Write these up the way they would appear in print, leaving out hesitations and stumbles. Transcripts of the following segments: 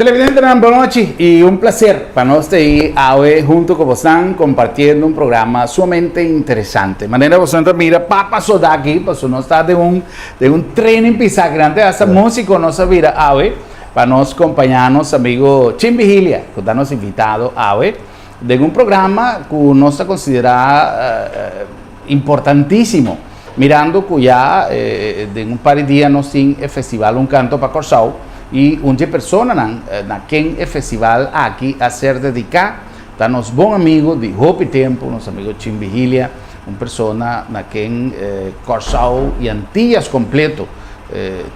Televidentenan bon nochi y un placer pa nos ta ahí awe hunto cu bosnan compartiendo un programa sumamente interesante. Manera bosnan ta mira Papa Soda aki pasobra nos ta den un den un training pisa grande hasta musico nos a bira awe pa nos compaña nos amigo Chin Vigilia cu ta nos invitado awe den un programa cu nos ta considera importantisimo mirando cu ya den un par di dia nos tin e festival Un Canto pa Corsou y un dje personanan na ken e festival aki a ser dedica ta nos bon amigo di hopi tempo, nos amigo Chin Vigilia, un persona na ken Corsou y Antillas completo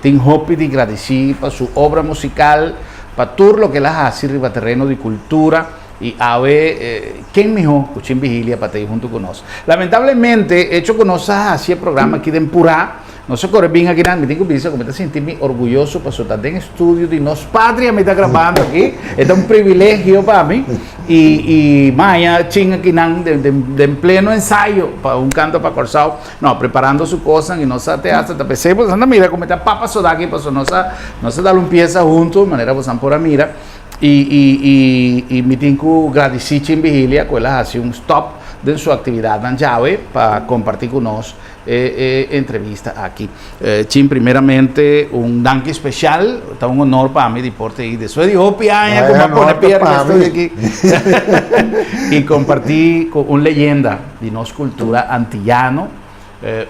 tin hopi di gradici pa su obra musical, pa tur loke el a haci riba tereno di cultura. I awe, ken mihó ku Chin Vigilia pa ta ei huntu ku nos? Lamentablemente, echo ku nos a hasi e programa aki den purá, nos a kore bin akinan. Mi tin ku bisa ku mi ta sinti mi orguyoso pasobra ta den estudio di nos patria mi ta grabando aki. E ta un privilegio pa mi. I i maña Chin akinan den den den pleno ensayo pa un kanto pa Kòrsou, no, preparando su kosnan i nos a te hasta ta p'esei boso ta mira ku mi ta papa soda aki pasobra nos a nos a dal un piesa huntu manera boso por a mira. I i i i mi tin ku gradisí Chin Vigilia ku el a hasi un stòp den su aktividatnan djawe pa kompartí ku nos e e entrevista aki. Chin, primeramente un danki speshal, ta un honor pa mi di por ta ei despues di hopi aña ku mi a pone pia riba e studio aki i kompartí ku un leyenda di nos kultura antiyano,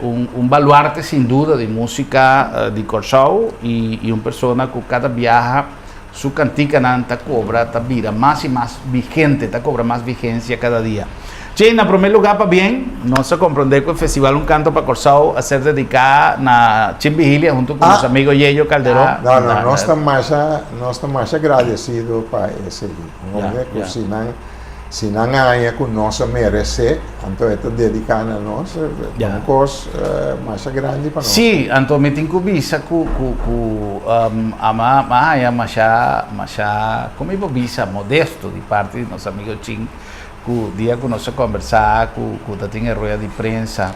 un un baluarte sin duda di músika di Kòrsou i i un persona ku kada biaha Su kantikanan ta kobra ta bira mas i mas vigente, ta kobra mas vigensia kada dia. Che, na promé lugá pabien, nos a komprondé ku e festival Un Kanto pa Kòrsou a ser dediká na Chin Vigilia huntu ku nos amigo Yeyo Calderón. No, no, nos ta masha, nos ta masha gradesido pa esei. Hombre, ku si nan. Si nan haña ku nos a meresé, anto e ta dediká na nos, ta un kos masha grandi pa nos. Sí, anto mi tin ku bisa ku ku ku ama a haña masha masha komo mi por bisa modesto di parti di nos amigo Chin ku dia ku nos a kombersá ku ku ta tin e rueda di prensa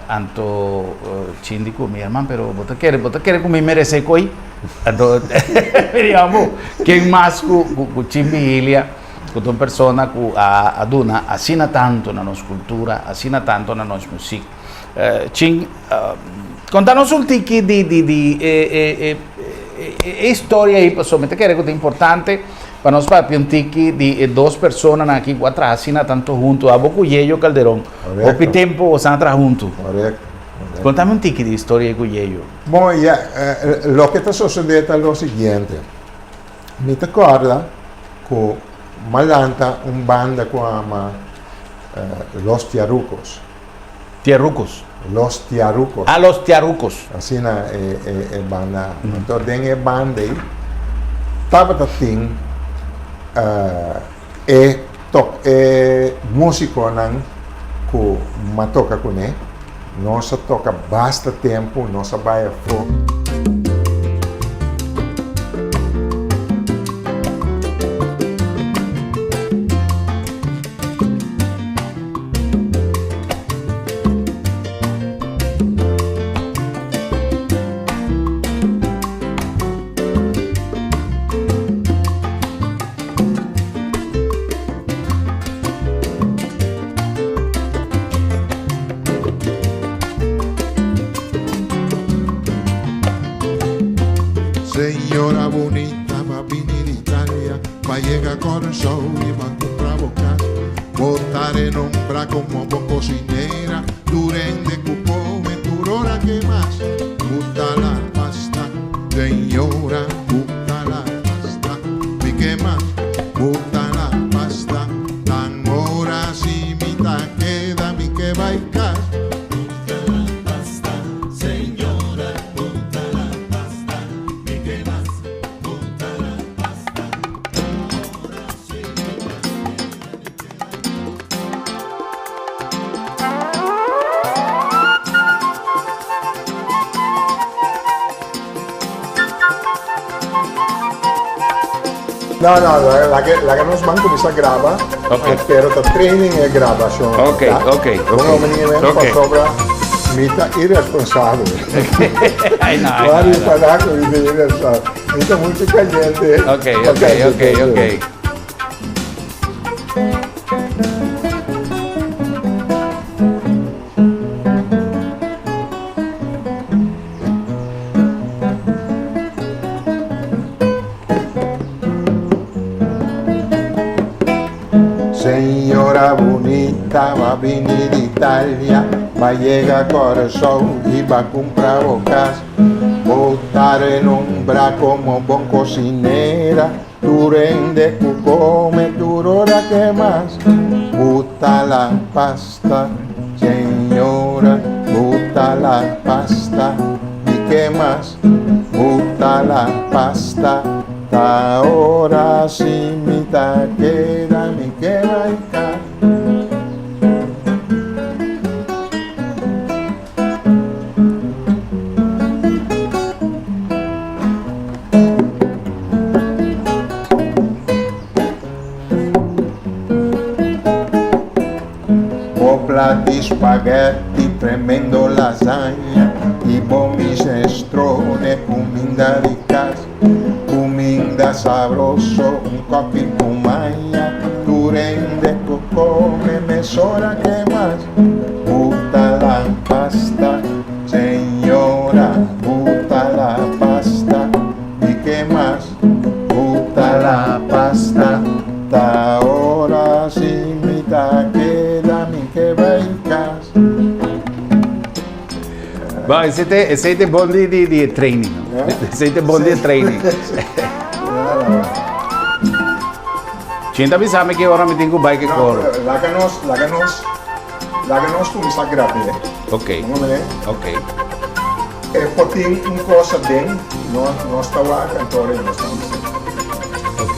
anto Chin di ku mi herman pero bo ta kere bo ta kere ku mi meresé ko'i? Anto mi di amo ken mas ku ku Chin Vigilia. Ku ta un persona ku a duna asina tantu na nos kultura, asina tantu na nos musik. Chin, konta nos un tiki di di di e e historia ei pasobra mi ta kere ku ta importante pa nos papia un tiki di e dos personanan aki ku a traha asina tantu huntu, abo ku Yeyo Calderón. Hopi tempu boso a traha huntu. Korekto. Kontami un tiki di historia ei ku Yeyo. Bon, ya, loke ta sosodé ta lo siguiente. Mi ta kòrda ku m'a lanta un banda ku ama Los Tiarucos. Tiarucos? Los Tiarucos. Ah, Los Tiarucos. Asina e banda. Anto den e banda ei tabata tin e tok e músikonan ku m'a toka kuné. Nos a toka basta tempu, nos a bai afó. Señora bunita va bini di Italia pa yega Kòrsou i pa kumpra bo kas. Bo ta renombra komo bon kosinera, tur hende ku kome tur ora ke mas. Gusta la pasta, señora, gusta la pasta, mi ke mas. Gusta la pasta. Tan ora si mi ta keda mi ke bai kas. Gusta la pasta, señora, gusta la pasta, mi ke mas. Gusta la pasta, ora si mi ta keda mi ke bai kas. No, no, laga, laga nos ban kuminsá graba. Ok. Pero ta training e grabashon. Ok, ta? ok, ok. Bon hombre, Ok. pasobra. Mi ta irresponsabel. Wari para ku mi ta irresponsabel. Mi ta mucho caliente. Ok, ok, ok, ok. Señora bunita b'a bini di Italia, b'a yega Kòrsou i b'a kumpra bo kas. Bo ta renombrá komo bon kosinera, tur hende ku kome tur ora ke mas. Buta la pasta, señora, buta la pasta, di ke mas? Buta la pasta. Ta ora si mi ta keda mi ke bai kas. Bo plat di spaghetti, tremendo lasagna i bo minestrone, kuminda di kas. Kuminda sabroso, un koki ku maña, tur hende ku kome mesora ke mas. Buta la pasta, señora, buta la pasta, di ke mas? Buta la pasta, ta ora si mi ta keda mi ke bai kas. Bon, esei te, esei te bon di, di, di training. Esei te bon di training. Chinta bisa mi que ora mi tin ku bai ke koro. Laga nos, laga nos, laga nos kuminsá grab'é. Ok. Vamos a ver. Ok. E por tin un cosa den, no, nos ta wak, anto nos ta bisa. Ok.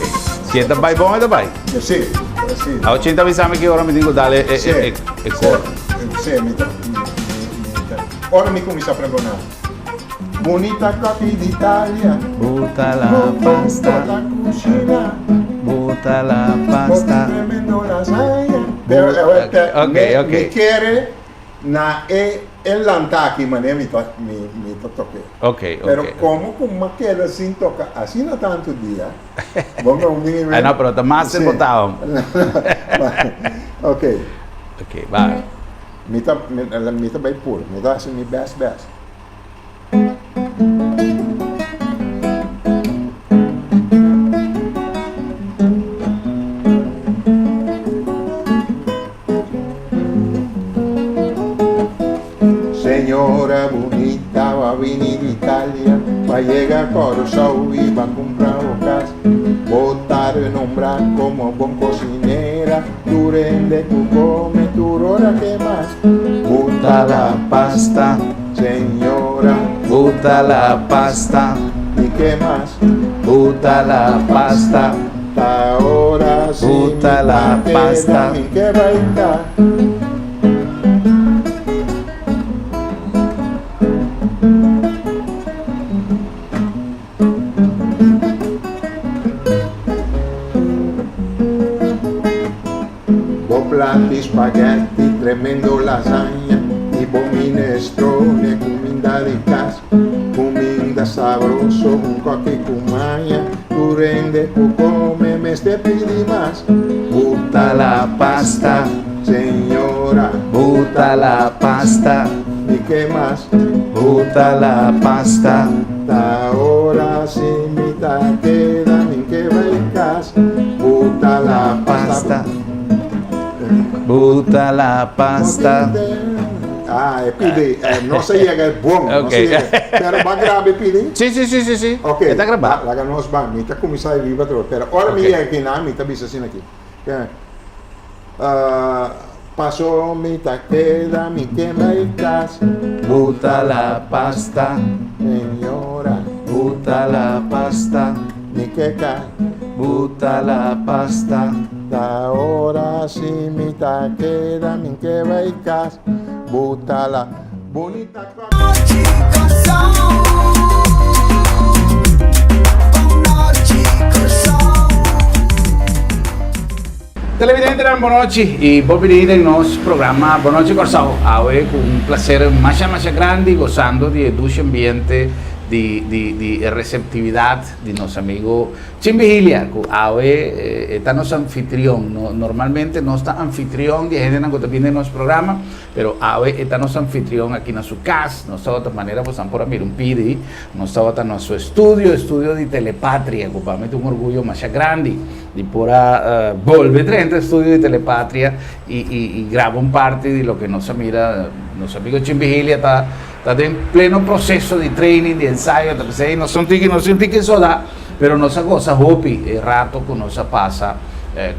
Si e ta bai bon, e ta bai. Sí, sí. Awo Chinta bisa mi que ora mi tin ku dale e, e, e, e koro. Sí, mi ta, mi, mi, mi ta. Ora mi kuminsá pregoná. Bunita kopi di Italia. Buta la pasta. La cucina. Buta la pasta. Bo tremendo lasagna. Pero, Ok, ok. Mi kere na e e lanta aki manera mi ta mi mi ta toke. Ok, ok. Pero komo ku mi a keda sin toka asina tantu dia, bo no mi Ay no, pero ta mas Sí. botao. Ok. Ok, ba. Mi ta mi mi ta bai pur, mi ta hasi mi best best. Señora bunita b'a bini di Italia, b'a yega Kòrsou i b'a kumpra bo kas. Bo ta renombrá komo bon kosinera, tur hende ku kome tur ora ke mas. Buta la pasta, Señora, buta la pasta. I ke mas? Buta la pasta. Ta ora si mi Buta la ta keda pasta. mi ke bai kas. Bo plati spaghetti, tremendo lasagna i bo minestrone, kuminda di kas, kuminda sabroso, un koki ku maña, tur hende ku kome mester pidi mas. Buta la pasta, Señora, buta la pasta. I ke mas? Buta la pasta. Ta ora si mi ta keda mi ke bai kas. Buta la pasta. Buta la pasta. Ah, e pidi. Eh, no se yega e bon. No se yega. Pero ba grabe pidi? Sí, sí, sí, sí, sí. Ok. E ta grabá. Laga nos ban. Mi ta kuminsá e riba otro. Pero ora mi yega kinan, mi ta bisa asina aki. Paso mi ta keda mi ke bai kas. Buta la pasta. Señora. Buta la pasta. Mi ke ka. Buta la pasta. Ta ora si mi ta keda mi ke bai kas. Buta la bunita. Televidentenan. Amigonan bon nochi y bon bini den nos programa Bon Nochi Kòrsou. Awe ku un placer masha masha grandi gozando di e dushi ambiente di di di e receptividad di nos amigo Chin Vigilia ku awe e ta nos anfitrion. No normalmente nos ta anfitrion di e hendenan ku ta bini den nos programa pero awe e ta nos anfitrion aki na su kas. Nos tabata manera bosan por a mira un pidi nos tabata na su estudio, estudio di Telepatria ku pa mi ta un orguyo masha grandi. Di por a bolbe drenta estudio di Telepatria y y graba un parti di loke nos a mira. Nos amigo Chin Vigilia ta ta den pleno proceso di training, di ensayo, ta p'esei nos un tiki nos un tiki soda, pero nos a gosa hopi e rato cu nos a pasa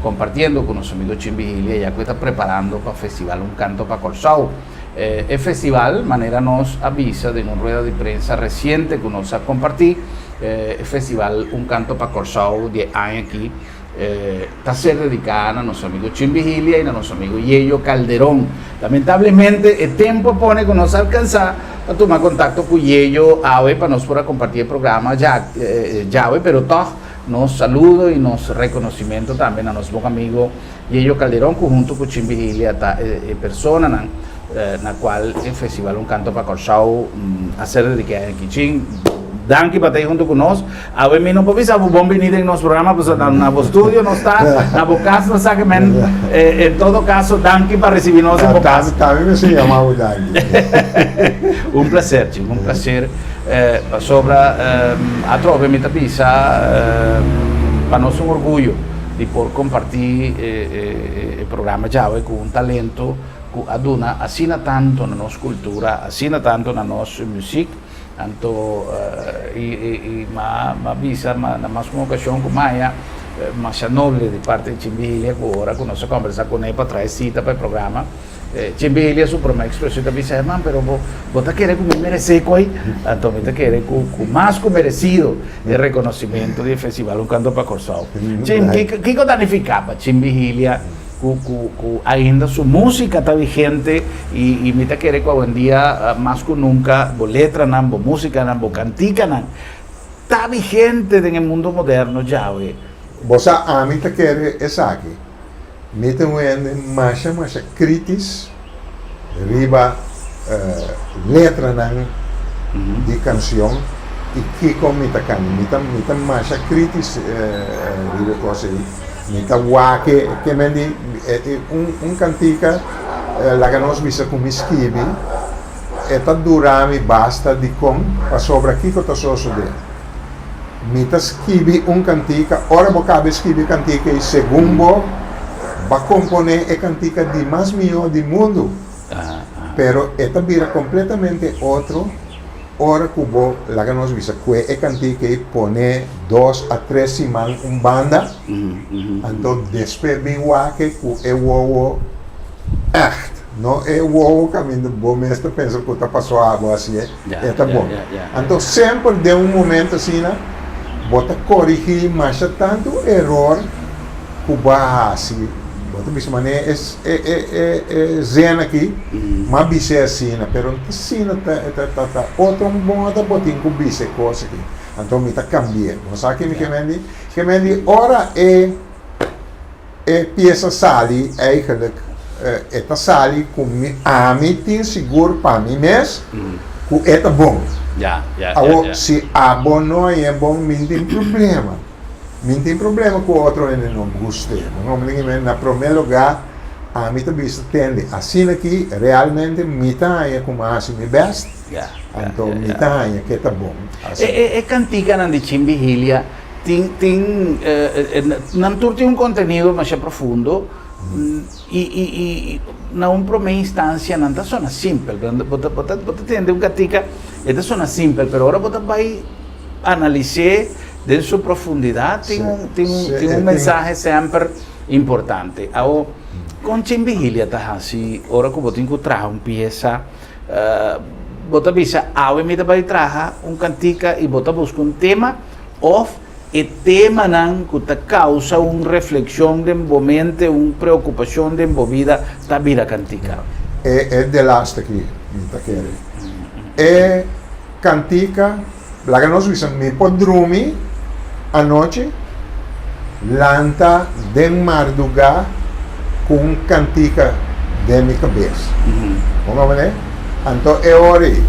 compartiendo cu nos amigo Chin Vigilia ya cu e ta preparando pa festival Un Canto pa Corsou. E festival, manera nos a bisa den un rueda di prensa reciente cu nos a comparti, E festival Un Canto pa Corsou di e aña aki ta ser dedica na nos amigo Chin Vigilia y na nos amigo Yeyo Calderon. Lamentablemente e tempo a pone cu nos a alcansa pa tuma contacto cu Yeyo awe pa nos por a comparti e programa djawe, pero tog nos saludo y nos reconocimento tambe na nos bon amigo Yeyo Calderon cu hunto cu Chin Vigilia ta e personanan na cual e festival Un Canto pa Corsou a ser dedica aña aki. Chin, danki pa ta ahi hunto cu nos. Awe mi no por bisa bo bon bini den nos programa pasobra na bo studio nos ta, na bo cas nos ta, men en todo caso danki pa ricibi nos den bo cas. Tambe mi si yama bo danki. Un placer, Chin, un placer pasobra atrobe mi ta bisa pa nos un orguyo di por comparti e programa djawe cu un talento cu a duna asina tanto na nos cultura, asina tanto na nos muziek, anto y m'a bisa na mas un ocasion cu maya masha noble di parti di Chimbilia cu ora cu nos a combersa cune pa trae cita pa e programa, Chimbilia su prome expresion ta bisa, Herman, pero bo bo ta kere cu mi merece coy? Anto mi ta kere cu cu mas cu merecido e reconocimento di e festival Un Canto pa Corsou. Chim, kico ta nifica pa Chimbilia cu cu cu ainda su musica ta vigente y y mi ta kere cu awendia mas cu nunca bo letranan, bo musicanan, bo canticanan ta vigente den e mundo moderno djawe. Bo sa ami ta kere esaki. Mi ta un hende masha masha kritis riba letranan di kanshon i kiko mi ta kanta. Mi ta mi ta masha kritis riba e kos ei. Mi ta wak e ke men di un un kantika laga nos bisa ku mi skibi e ta dura mi basta dikon pasobra kiko ta sosodé. Mi ta skibi un kantika, ora bo kabe skibi e kantika ei segun bo ba komponé e kantika di mas mihó di mundu. Pero e ta bira kompletamente otro ora ku bo, laga nos bisa, kue e kantika ei pone dos a tres siman un banda, anto despues bin wak e ku e wowo ègt. No e wowo kaminda bo mes ta pensa ku ta pasó abo hasié, e ta bon. Anto semper den un momento asina bo ta korigí masha tantu eror ku bo a hasi. Bo ta bisa manera e e e zin aki m'a bis'é asina, pero no ta asina ta ta ta otro moda bo tin ku bisa e kos aki. Anto mi ta kambi'é. Bo sa ke mi ke men di? Ke men di ora e. E piesa sali eigenlijk e ta sali ku mi ami tin sigur pa mi mes ku e ta bon. Awor si abo no hañ'e bon mi tin problema. Mi tin problema ku otro hende no gust'e. Bo no na prome lugá ami ta bisa tende asina ki realmente mi ta haña ku mi a hasi mi bèst anto mi ta haña ku e ta bon. E kantikanan di Chin Vigilia Tin tin nan tur tin un contenido masha profundo y y y na un prome instancia nan ta sona simpel bo ta bo ta bo ta tende un katika e ta sona simpel pero ora bo ta bai analis'é den su profundidad tin un tin un tin un mensahe semper importante. Awo kon Chin Vigilia ta hasi ora ku bo tin ku traha un piesa Bo ta bisa, Awe mi ta bai traha un kantika i bo ta buska un tema òf e temanan ku ta kousa un reflekshon den bo mente, un preokupashon den bo bida ta bira kantika. E e delaste aki mi ta kere. E kantika, laga nos bisa mi por drumi anochi, lanta den mardugá. ku un kantika den mi kabes. Bo comprende? Anto e ora ei,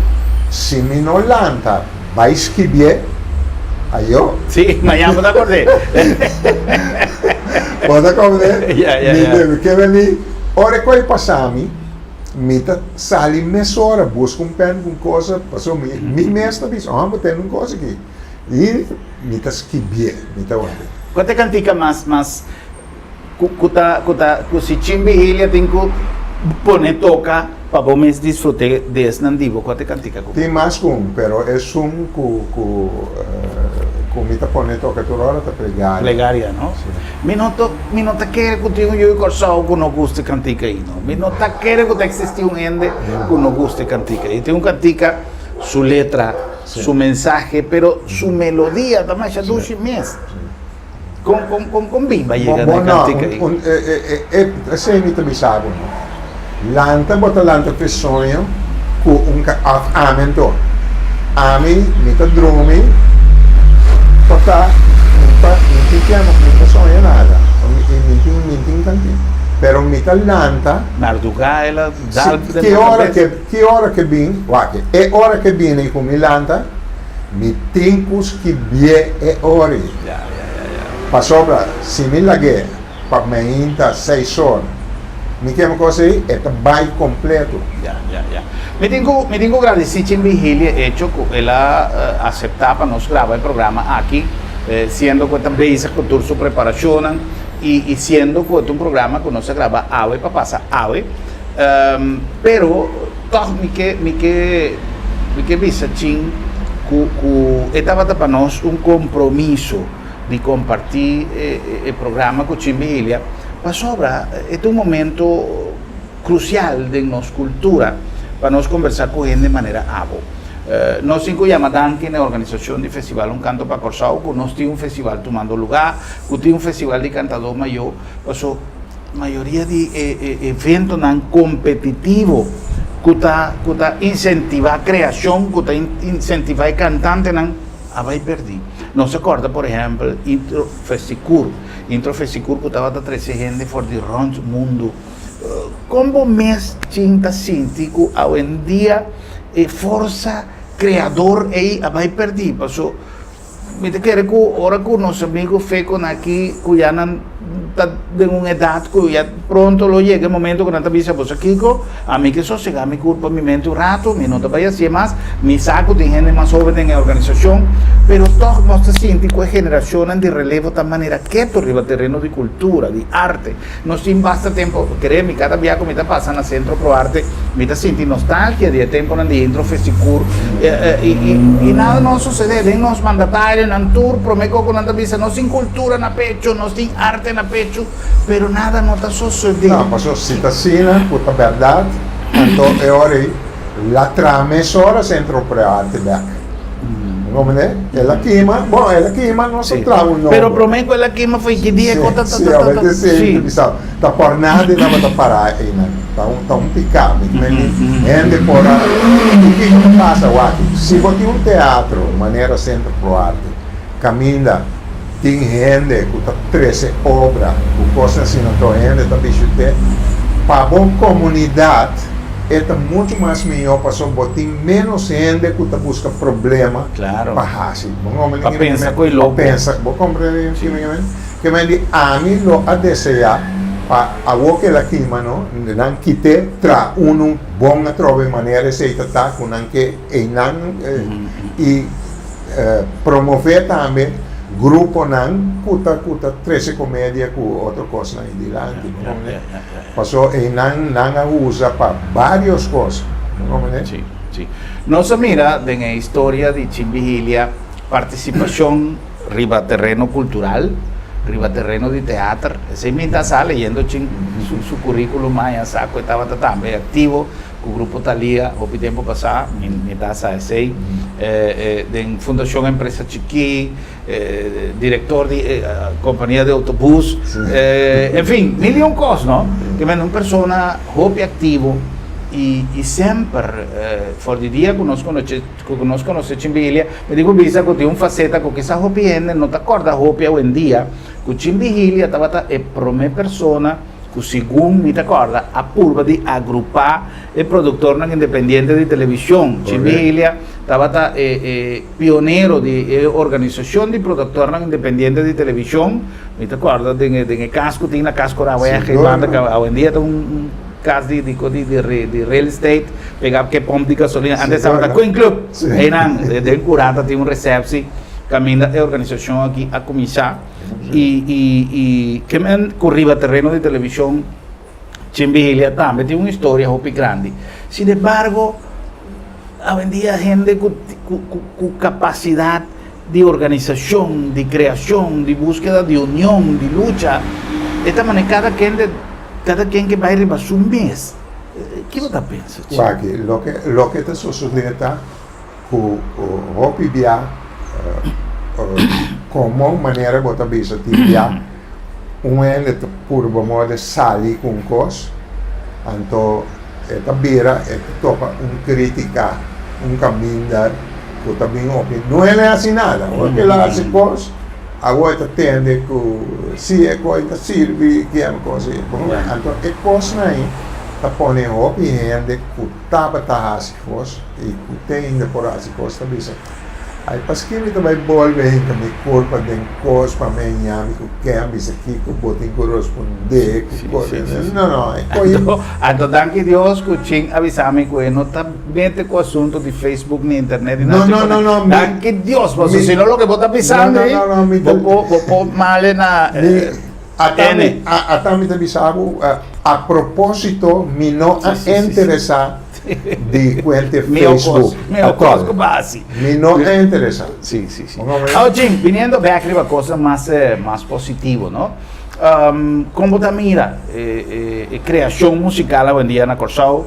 si mi no lanta bai skibié, ayo. Sí, mañana bo ta kord'é. Bo ta comprende? Ya, ya, Mi ya. debe ke bini, ora ku ei pasa mi, mi ta sali mesora buska un pèn ku un kosa, pasobra mi, mi mes ta bisa, oh, bo tene un kos aki. I mi ta skibié, mi ta wak. Kua ta e kantika mas, mas ku ku ta ku ta ku si chin vigilia tin ku pone toka pa bo mes disfrute di esnan di bo? Kua ta e kantika ku. Tin mas ku un, pero esun ku ku ku mi ta pone toka tur ora ta Plegaria. Plegaria, no? Si. Mi no ta mi no ta kere ku tin un yu di Kòrsou ku no gusta e kantika ei, no. Mi no ta kere ku ta eksistí un hende ku no gusta e kantika ei. Tin un kantika su letra, su mensahe, pero su melodia ta masha dushi mes. Kon kon kon kon bin ba yega na e kantika ei? Bo no, esei mi ta bisa bo no. Lanta bo ta lanta fe soño ku un òf ami anto. Ami mi ta drumi por ta mi ta mi tin tiempo ku mi ta soña nada mi tin mi tin kanti pero mi ta lanta. Mardugá el a dal Si den ki bo ora kabes. ke ki ora ke bin wak e ora ke bini ku mi lanta. Mi tin ku skibié e ori. Pasobra si mi lag'é pa meinta seis or, mi kema kos ei, e ta bai kompleto. Ya, ya, ya. Mi tin ku, mi tin ku gradisí Chin Vigilia e echo ku el a aseptá pa nos graba e programa aki, siendo ku e ta bezig ku tur su preparashonnan i, i siendo ku e ta un programa ku nos a graba awe pa pasa awe. Pero tòg mi ke mi ke mi ke bisa chin ku ku e tabata pa nos un kompromiso di kompartí e e programa ku Chin Vigilia pasobra e ta un momento krusial den nos kultura pa nos kombersá ku hende manera abo. Nos tin ku yama danki na e organisashon di Festival Un Kanto pa Kòrsou ku nos tin un festival tumando lugá, ku tin un festival di kantadó mayó paso. Mayoria di e eventonan kompetitivo ku ta ku ta insentivá kreashon, ku ta insentivá e kantantenan a bai pèrdí. Nos a kòrda por ehèmpel Intro Festikur, Intro Festikur ku tabata trese hende for di rònt mundu. Kon bo mes tin ta sinti ku awendia e forsa kreador ei a bai pèrdí? Paso Mi ta kere ku ora ku nos amigu Feco na aki ku ya nan ta den un edat ku ya pronto lo yega e momento ku nan ta bisa bo sa kiko, ami ke sosega mi kurpa mi mente un rato, mi no ta bai hasie mas, mi sa ku tin hende mas hoben den e organisashon, pero tòg nos ta sinti ku e generashonnan di relevo ta manera keto riba tereno di kultura, di arte. Nos tin basta tempo, kere mi kada bia ku mi ta pasa na Sentro Pro Arte mi ta sinti nostalgia di e temponan di intro Festikur i nada no a sosede den nos mandatarionan tur prome koko nan ta bisa nos tin kultura na pecho, nos tin arte na pecho pero nada no ta sosode. No, paso si ta asina ku ta bèrdat anto e ora ei la traha mesora Sentro Pro Arte bèk. Comprende? El a kima, bon, el a kima, nos a traha un nobo. Pero prome ku el a kima foi ki dia ku ta ta ta ta ta. Sí, sí, ta por nada tabata pará einan. Ta un ta un piká. Mi ta mende hende por a i kiko ta pasa wak? Si bo tin un teatro manera Centro Pro Arte kaminda tin hende ku ta trese obra ku kosnan asina anto hende ta bishit'é pa bo komunidat e ta muchu mas mihó pasobra bo tin ménos hende ku ta buska problema pa hasi. Bo Pa pensa ku e loko. Pa pensa, bo komprende ki mi men? Ke men di ami lo a deseá pa awor ku el a kima no, nan kit'é tra unu bon atrobe manera esei ta ta ku nan ke einan i promové tambe gruponan ku ta ku ta trese komedia ku otro kosnan ei dilanti. Bo komprende? Paso einan nan a usa pa varios kos. Bo komprende? Sí, sí. Nos a mira den e historia di Chin Vigilia partisipashon riba tereno kultural, riba tereno di teater. Esei mi ta sa leyendo Chin su su curriculum aña sa ku e tabata tambe aktivo ku Grupo Thalia hopi tempu pasá, mi mi ta sa esei. Den Fundashon Empresa Chikí. Director di compania di autobus, en fin, mil y un cos, no? Ke men un persona hopi activo y y semper for di dia cu nos conoce cu nos conoce Chimbihilia, mi tin cu bisa cu tin un faceta cu kisas hopi hende no ta corda hopi awendia, cu Chimbihilia tabata e prome persona. ku segun mi ta kòrda a purba di agrupá e produktornan independiente di televishon. Chin Vigilia tabata e e pionero di e organisashon di produktornan independiente di televishon. Mi ta kòrda den e den e kas ku tin na Kas Koraweg ei banda ku awendia ta un kas di di di di real estate pegá ku e pòmp di gasolina. Antes tabata Queen Club einan den Kurata tin un resèpsi kaminda e organisashon aki a kuminsá. I i i ke men ku riba tereno di televishon Chin Vigilia tambe tin un historia hopi grandi. Sin embargo, awendia hende ku ku ku kapasidat di organisashon, di kreashon, di búskeda di union, di lucha, e ta manera kada ken kada ken ke bai riba su mes. Ki bo ta pensa, Chin? Wak, loke loke ta sosodé ta ku hopi bia komo manera bo ta bisa tin bia un hende ta purba moda sali ku un kos anto e ta bira e ta topa un kritika un kaminda ku ta bin opi no el a hasi nada ora ku el a hasi kos awor e ta tende ku si e kos ta sirbi kier kos anto e kosnan ei ta pone hopi hende ku tabata hasi kos i ku te ainda por hasi kos ta bisa, Ai, paske mi ta bai bolbe hinka mi kurpa den kos pa mi haña mi ku ken bisa kiko bo tin ku rospondé ku kos. No, no, e kos. Anto, anto danki Dios ku Chin a bisa mi ku e no ta mete ku asuntu di Facebook ni internet ni nada. No, no, no, no. Danki Dios, pasobra si no loke bo ta bisando ei, bo por, bo por male na. Ata mi, ata mi ta bisa bo, a propósito mi no a interesá di kuente Facebook. Mihó kos ku basi. Mi no a interesá. Sí, sí, sí. Awor Jim, biniendo bèk riba kosnan mas, mas positivo, no? Kon bo ta mira e kreashon musikal awendia na Kòrsou?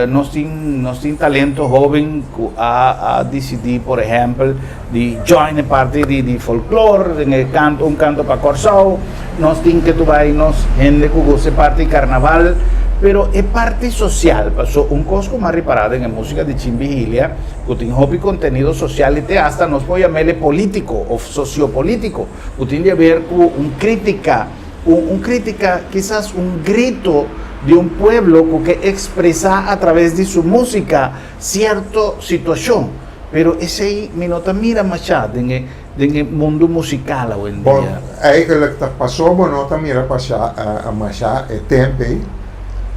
Nos tin, nos tin talento hóben ku a a disidí, por ehèmpel, di join e parti di di folklor den e kanto un kanto pa Kòrsou, nos tin ke bai nos hende ku gusta e parti karnaval, pero e parti sosial paso un kos ku mi a ripará den e músika di Chin Vigilia ku tin hopi kontenido sosial i te asta nos por yam'el e polítiko òf sosiopolítiko ku tin di aber ku un krítika un un krítika kisas un grito di un pueblo ku ke ekspresá atraves di su músika sierto situashon. Pero esei mi no ta mira mashá den e den e mundu musikal awendia. Bon, eigenlijk ta paso bo no ta mira pasha mashá e temp ei,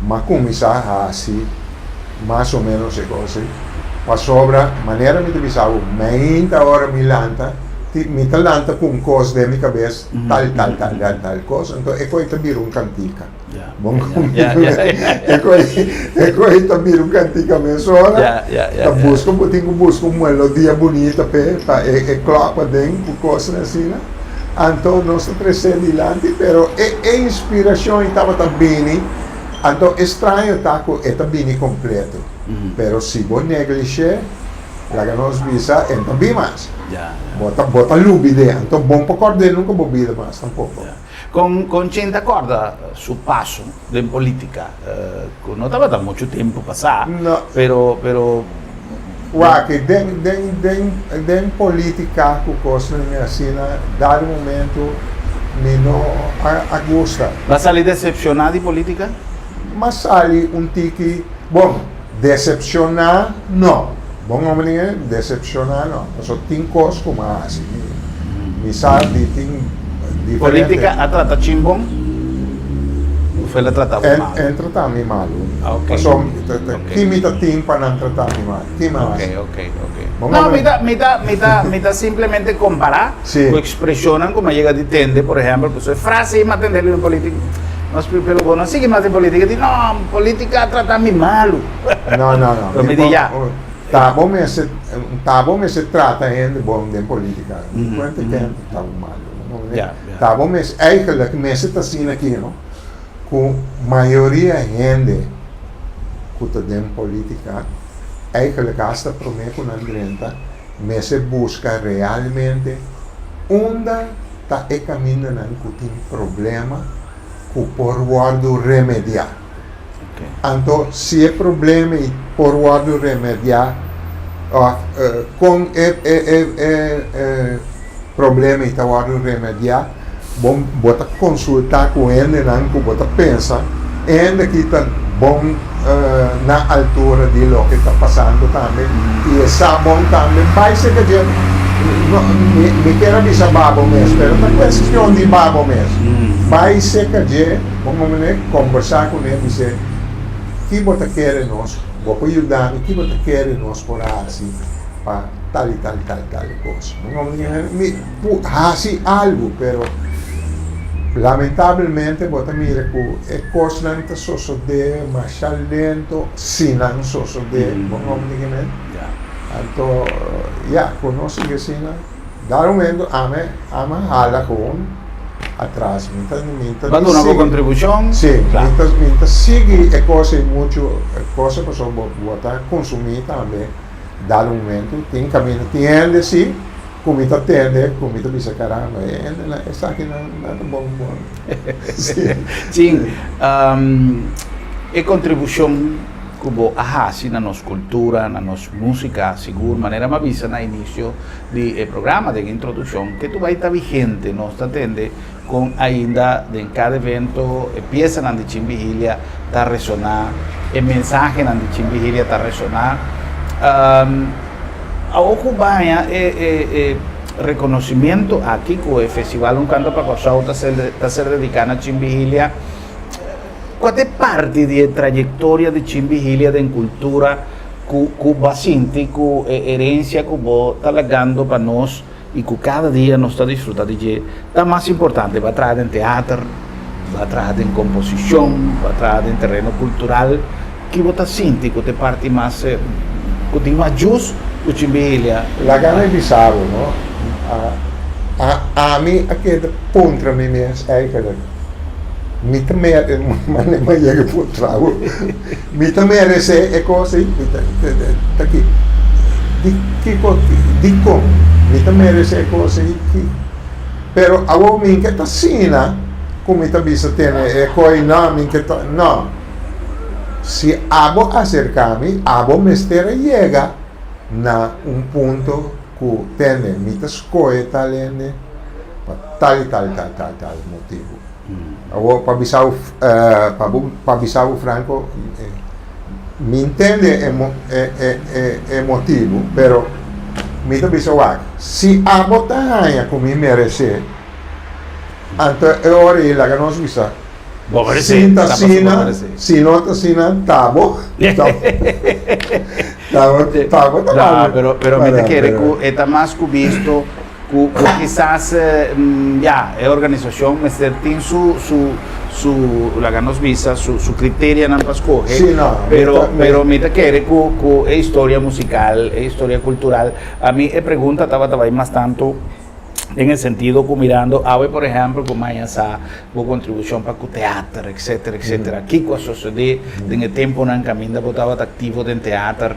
m'a kuminsá hasi mas o menos e kos ei, pasobra manera mi ta bisa bo, meinta ora mi lanta, ti mi ta lanta ku un kos den mi kabes, tal tal tal tal tal kos, anto e kos ei ta bira un kantika. Bon E koe ta bira un kantika mesora. Ta buska bo tin ku buska un melodia bunita p'e pa e klòk paden ku kosnan asina. Anto nos ta tres'é dilanti pero e e inspirashon ei tabata bini. Anto e straño ta ku e ta bini kompleto. Pero si bo neglish'é laga nos bisa e no ta bin mas. Bo ta bo ta lubid'é. Anto bon por kòrd'é nunka bo bida mas tampoko. Con con Chen ta corda su paso den politica cu no tabata mucho tempo pasa No. pero pero Wak, den den den den politica cu cosnan asina dado momento mi no a a gusta. Bo a sali decepciona di politica? M'a sali un tiki, bon, decepciona no, bon homber di decepciona no, pasobra tin cos cu m'a haci, mi sa di tin diferente. Politica a trata chin bon of el a trata bo malo? El trata mi malo, pasobra ki mi ta tin pa nan trata mi malo, ki mi a haci? Ok, ok, ok. No, mi ta, mi ta, mi ta, mi ta simplemente compara cu expresionnan cu mi a yega di tende, por ehempel, pasobra e frase ei mi a tende den politica. Nos pero bo no sigui mas den politica di no politica a trata mi malu. No no no. Pero mi di ya. Ta bo mester ta bo mester trata hende bon den politica. Mi cuenta ken ta trata bo malu. Ta bo mester eigenlijk mester ta asina aki no cu mayoria hende cu ta den politica eigenlijk hasta prome cu nan drenta mester busca realmente unda ta e kamindanan ku tin problema ku por wòrdu remediá. Anto si e problema ei por wòrdu remediá òf kon e e e problema ei ta wòrdu remediá. Bo bo ta konsultá ku hendenan ku bo ta pensa e hende aki ta bon na altura di loke ta pasando tambe i e sa bon tambe bai serka dje. No, mi mi kier a bisa babo mes pero ta kuestion di babo mes. Bai serka dje bo mane kombersá kuné bis'é ki bo ta kere nos, bo por yuda mi, ki bo ta kere nos por hasi pa tal i tal i tal i tal kos. Mi Por hasi algu, pero lamentablemente bo ta mira ku e kosnan ta sosodé masha lento, si nan sosodé, bo no di kimen. Anto, ya, ku nos sigui asina, dado momento ami ami a hala gewoon atras, mi ta mi ta Bo a duna bo kontribushon? Si, mi ta mi ta sigui e kos ei muchu, e kos ei pasobra bo bo ta konsumí tambe dado momento, tin kaminda, tin hende si. Ku mi ta tende, ku mi ta bisa caramba, e hendenan esakinan nan ta bon bon. Chin, e kontribushon ku bo a hasi na nos kultura, na nos músika, sigur manera mi a bisa na inisio di e programa, den introdukshon, ke tur bai ta vigente, nos ta tende kon ainda den kada evento e piesanan di Chin Vigilia ta resoná, e mensahenan di Chin Vigilia ta resoná. Awor ku baña e e rekonosimiento aki ku e festival Un Kanto pa Kòrsou ta ser ta ser dediká na Chin Vigilia, kua ta e parti di e trayektoria di Chin Vigilia den kultura ku ku bo a sinti ku e herensia ku bo ta lagando pa nos i ku kada dia nos ta disfruta di dje ta mas importante. Bo a traha den teater, bo a traha den komposishon, bo a traha den tereno kultural. Ki bo ta sinti ku ta e parti mas ku tin mas jus ku Chimbilia? Laga mi bisa bo, no? Ami a keda puntra mi mes eigenlijk, mi ta mere, mane mi a yega puntra bo, Mi ta meresé e kos ei? Mi ta, ta ki, di kiko, dikon mi ta meresé e kos ei? Ki, pero awor mi ke ta asina ku mi ta bisa tene e kos ei, no, mi ke ta, no. Si abo aserká mi, abo mester a yega na un punto ku tende mi ta skohe tal hende pa tal i tal i tal tal tal motibu. Awor pa bisa bo pa bo pa bisa bo franco mi ntende e e e motibu pero mi ta bisa wak si abo ta haña ku mi meresé anto e ora ei laga nos bisa si ta asina si no ta asina ta bo ta bo ta bo ta pero pero mi ta kere ku e ta mas ku bisto. Ku ku kisas ya e organisashon mester tin su su su laga nos bisa su su kriterianan pa skohe Sí, no, mi pero ta mi pero mi ta kere ku ku e historia musikal e historia kultural ami e pregunta tabata bai mas tantu den e sentido ku mirando awe por ehèmpel ku maña sa bo kontribushon pa ku teater etcetera etcetera kiko a sosodé den e tempunan kaminda bo tabata aktivo den teater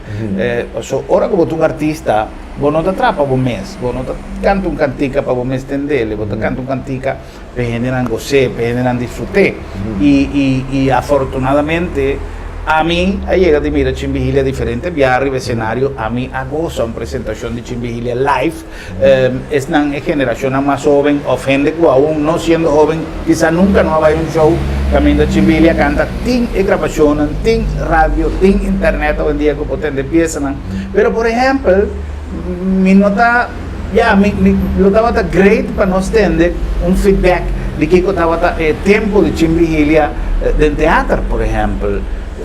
paso ora ku bo ta un artista Bo no ta trapa bo mes, bo no ta kanta un kantika pa bo mes tendele, bo ta kanta un kantika pa e hendenan gos'é, pa e hendenan disfrut'é. I, i, i afortunadamente ami a yega di mira Chin Vigilia diferente bia riba esenario, ami a gosa un presentashon di Chin Vigilia live. Esnan e generashonnan mas hoben òf hende ku aun no siendo hoben kisa nunka no a bai un show kaminda Chin Vigilia kanta, tin e grabashonnan, tin radio, tin internet awendia ku por tende piesanan. Pero por ehempel, mi no ta, ya, mi, mi lo tabata great pa nos tende un feedback di kiko tabata e tempo di Chin Vigilia den teater, por ehempel.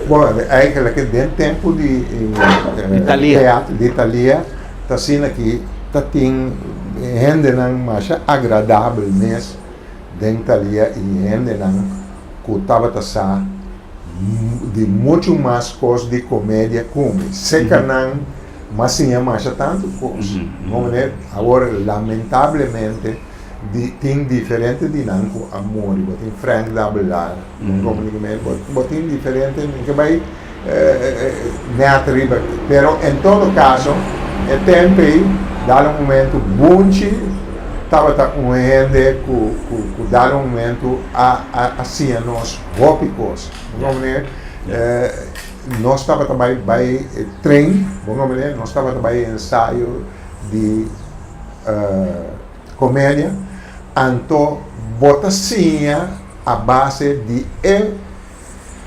Bueno, eigenlijk den tempo di Di Thalia. teater, di Thalia, ta asina ki ta tin hendenan masha agradabel mes den Thalia i hendenan ku tabata sa di muchu mas kos di komedia ku mi. Seka nan m'a siña masha tantu kos. No manera, awor lamentablemente di tin diferente di nan ku a muri. Bo tin Frank Dabelaar, bo tin diferente, mi ke bai nèt riba, pero en todo kaso e tempu ei dal un momento Bunchi tabata un hende ku ku dal un momento a a siña nos hopi kos. Bo no manera nos tabata bai bai tren, bo no manera nos tabata bai ensayo di komedia, anto. Bo ta siña a base di e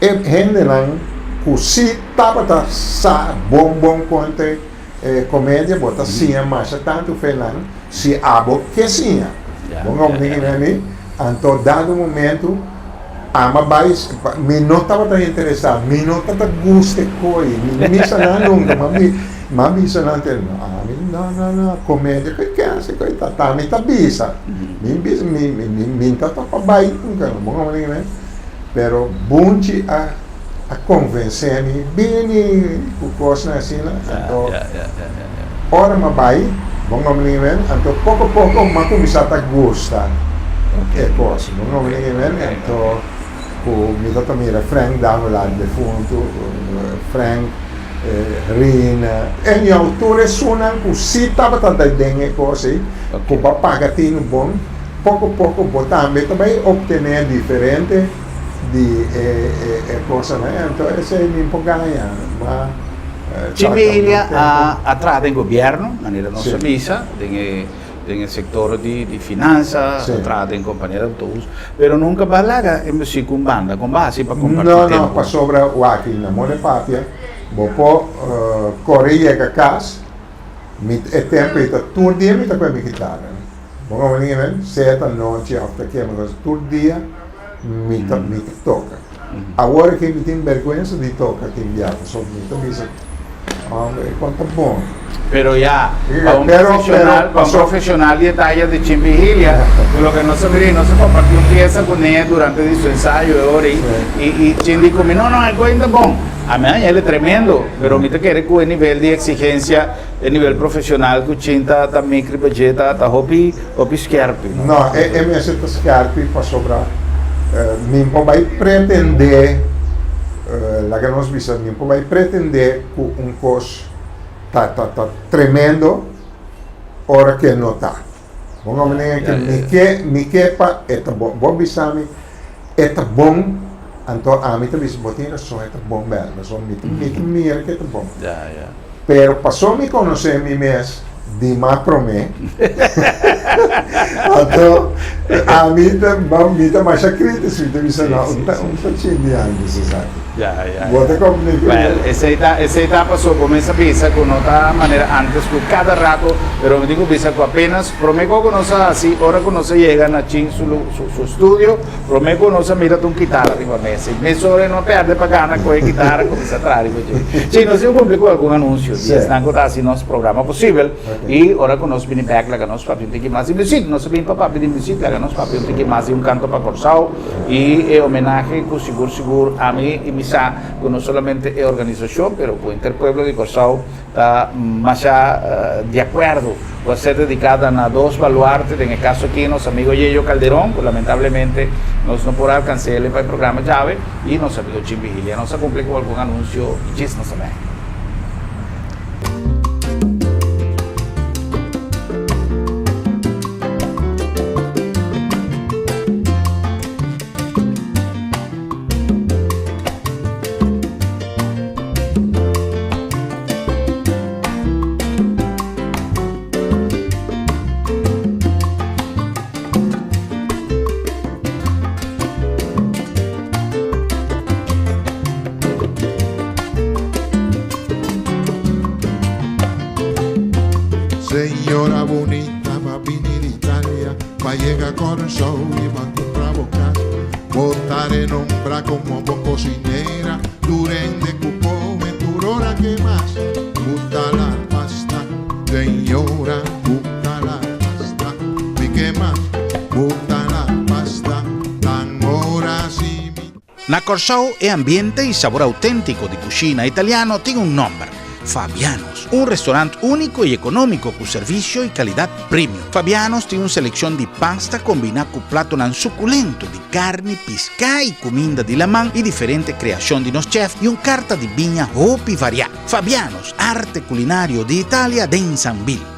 e hendenan ku si tabata sa bon bon kon te komedia, bo ta siña masha tantu fe nan si abo ke siña. Bo ngomdi ki mi? Anto dado momentu ama bai, mi no tabata interesá, mi no tabata gusta e koi, mi no misa nan nunka, m'a bisa nan te, ami no no no, komedia koi kense koi ta, ta mi ta bisa, mi bisa mi mi ta topa bai nunka, bo ngomdi ki mi? Pero Bunchi a a konvensé mi bini ku kosnan asina, anto ora m'a bai, bo ngomdi ki mi? Anto poko poko m'a kuminsá ta gusta e kos, bo ngomdi ki mi? Anto ku mi ta ta mira Frank Davelaar defuntu, Frank, Rina, anyhow tur esunnan ku si tabata den e kos ei, ku bo a paga tinu bon, poko poko bo tambe ta bai optené diferente di e kosanan ei, anto esei mi por gaña, ma Chi Milia a traha den gobièrnu, manera nos a bisa, den e den e sektor di finansa, a traha den kompania di autobus, pero nunka bo a laga e musik un banda, kon bo a hasi pa kompartí tempu? No, no, pasobra wak na Mone Papia bo por kore yega kas, mi e tempu ei ta tur dia mi ta kohe mi kitara. Bo no wini men, sea ta nochi of ta kema cosa, tur dia mi ta mi ta toca. Awor aki mi tin berguensa di toca tin bia, pasobra mi ta bisa, hombre, e con ta bon. Pero ya, pa un profesional, pa un profesional di e taya di Chin Vigilia, cu loke nos a mira, nos a comparti un pieza cu ne durante di su ensayo e ora ei, y y Chin di cu mi, no, no, e coin ta bon. A mi a haña el tremendo, pero mi ta kere cu e nivel di exigencia. E nivel profesional ku Chin ta ta make riba dje ta ta hopi hopi skerpi no. No, e e mester ta skerpi pasobra mi por bai pretende laga nos bisa mi por bai pretende ku un kos ta ta ta tremendo ora ke no ta. Bo no manera ke mi ke mi ke pa e ta bon. Bo bisa mi e ta bon anto ami ta bisa bo tin rason e ta bon bel pasobra mi ta mi ta mira ke ta bon. Pero paso mi konosé mi mes di mas promé anto ami ta mi ta masha kritico mi ta bisa no un ta un ta chin di antes esaki. Bo ta komprendé ku Well, esei ta esei ta paso bo mes a bisa ku no ta manera antes ku kada rato, pero mi tin ku bisa ku apenas promé ku nos a hasi ora ku nos a yega na Chin su su su studio, promé ku nos a mira ta un kitara riba mesa i mesora e no a pèrdè pa gana ku e kitara kuminsá traha riba dje. Chin, nos tin ku kumpli ku algun anunsio di esnan ku ta hasi nos programa posibel i ora ku nos bini bèk laga nos papia un tiki mas di muzik. Nos a bini pa papia di muzik, laga nos papia un tiki mas di un kanto pa Kòrsou. I e homenahe ku sigur sigur ami i mi sa ku no solamente e organisashon pero ku henter pueblo di Kòrsou ta masha di akuerdo ku a ser dedikada na dos baluarte, den e kaso aki nos amigo Yeyo Calderon ku lamentablemente nos no por a alkans'é pa e programa djawe i nos amigo Jim Vigilia. Nos a kumpli ku algun anunsio djis na sabè. Señora bunita b'a bini di Italia Pa yega Kòrsou i b'a kumpra bo kas Bo ta renombra komo bon kosinera Tur hende ku kome tur ora ke mas Gusta la pasta Señora gusta la pasta Mi ke mas gusta la pasta Tan ora si mi Na Kòrsou e ambiente i sabor auténtiko di kushina italiano tin un nòmber, Fabiano's, un restorant úniko i ekonómiko ku servisio i kalidat premium. Fabiano's tin un selekshon di pasta kombiná ku platonan sukulento di karni, piská i kuminda di laman i diferente kreashon di nos chèf i un karta di biña hopi variá. Fabiano's, arte kulinario di Italia den Sambil.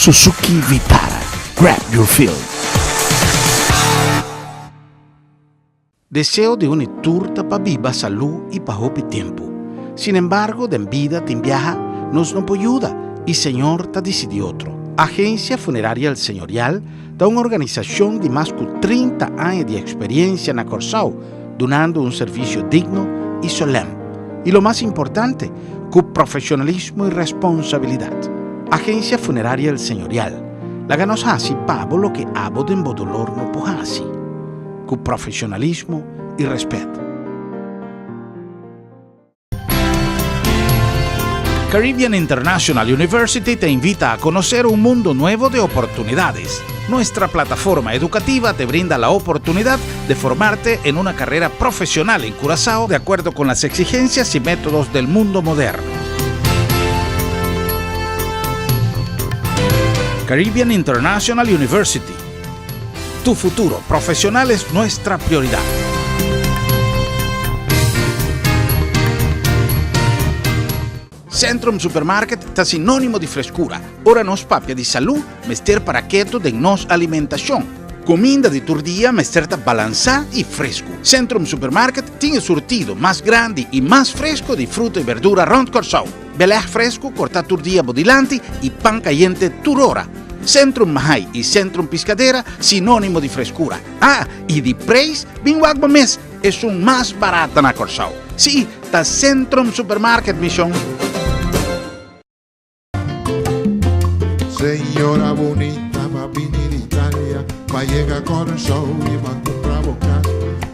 Suzuki Vitara, grab your feel. Deseo di un i tur ta pa biba salú i pa hopi tempu. Sinembargo, den bida tin biaha nos no por yuda i Señor ta disidí otro. Agencia Funeraria El Señorial ta un organisashon di mas ku 30 aña di eksperiencia na Kòrsou, dunando un servisio digno i solèm. I lo mas importante, ku profeshonalismo i responsabilidat. Agencia Funeraria El Señorial, laga nos hasi pa bo loke abo den bo dolor no por hasi. Ku profeshonalismo i rèspèt. Caribbean International University te invita a conocer un mundo nuevo de oportunidades. Nuestra plataforma educativa te brinda la oportunidad de formarte en una carrera profesional en Curazao de acuerdo con las exigencias y métodos del mundo moderno. Caribbean International University. Tu futuro profesional es nuestra prioridad. Centrum Supermarket ta sinónimo di freskura. Ora nos papia di salú, mester para ketu den nos alimentashon. Kuminda di tur dia mester ta balansá i fresku. Centrum Supermarket tin e surtido mas grandi i mas fresku di fruta i berdura rònt Kòrsou. Belèg fresku kortá tur dia bo dilanti i pan kayente tur ora. Centrum Mahai i Centrum Piscadera sinónimo di freskura. Ah, i di preis, bin wak bo mes, esun mas barata na Kòrsou. Sí, ta Centrum Supermarket, mi shon. Señora bunita ba bini di Italia Pa yega Kòrsou i ba kumpra bo kas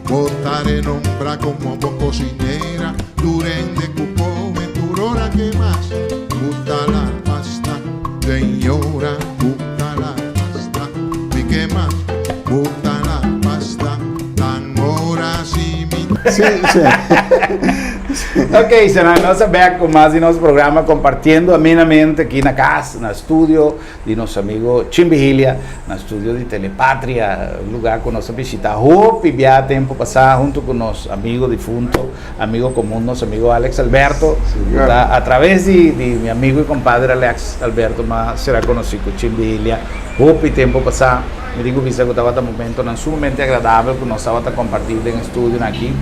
Bo ta renombra komo bon kosinera Tur hende ku kome tur ora ke mas Gusta la pasta Señora gusta la pasta Mi ke mas gusta la pasta Tan ora si mi Sí, sí. Ok, Sena, nos a back con mas di nos programa compartiendo amenamente aki na cas, na studio di nos amigo Chin Vigilia, na studio di Telepatria, un lugar cu nos a bishita hopi bia tempo pasa hunto cu nos amigo difunto, amigo comun, nos amigo Alex Alberto, cu ta a traves di di mi amigo y compadre Alex Alberto m'a sera conoci cu Chin Vigilia hopi tempo pasa. Mi tin cu bisa cu tabata momentonan sumamente agradabel cu nos tabata comparti den e studionan aki.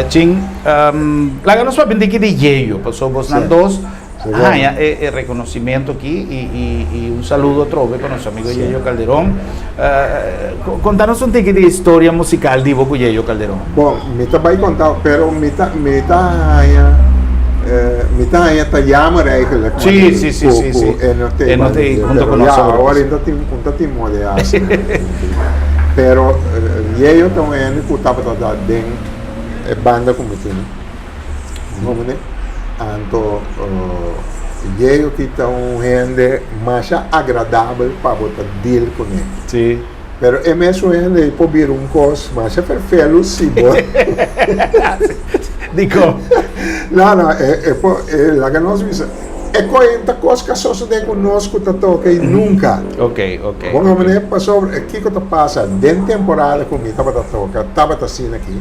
Chin, laga nos papia un tiki di Yeyo, pasobra bosnan dos haña e reconocimento aki y un saludo atrobe pa nos amigo Yeyo Calderón. Conta nos un tiki di historia musical di bo cu Yeyo Calderón. Bon, mi ta bay conta, pero mi ta mi ta haña mi ta haña ta jammer eigenlijk Sí, sí, sí, sí, sí. cu e no E no t'ey hunto cu nos awor. Awor ainda tin un ta tin moda e haci. Pero Yeyo ta un hende cu tabata ta den e banda cu mi tin. Homene. Anto Yeyo ki ta un hende masha agradabel pa bo ta deal kuné. Sí. Pero e mesun hende ei por bira un kos masha ferfelu si bo. Dikon? No, no, e por, e laga nos bisa, e koe ta kos ku a sosodé ku nos ku ta toka ei nunka. Ok, ok. Bon homene, pasobra kiko ta pasa den temporada ku mi tabata toka, tabata asina aki.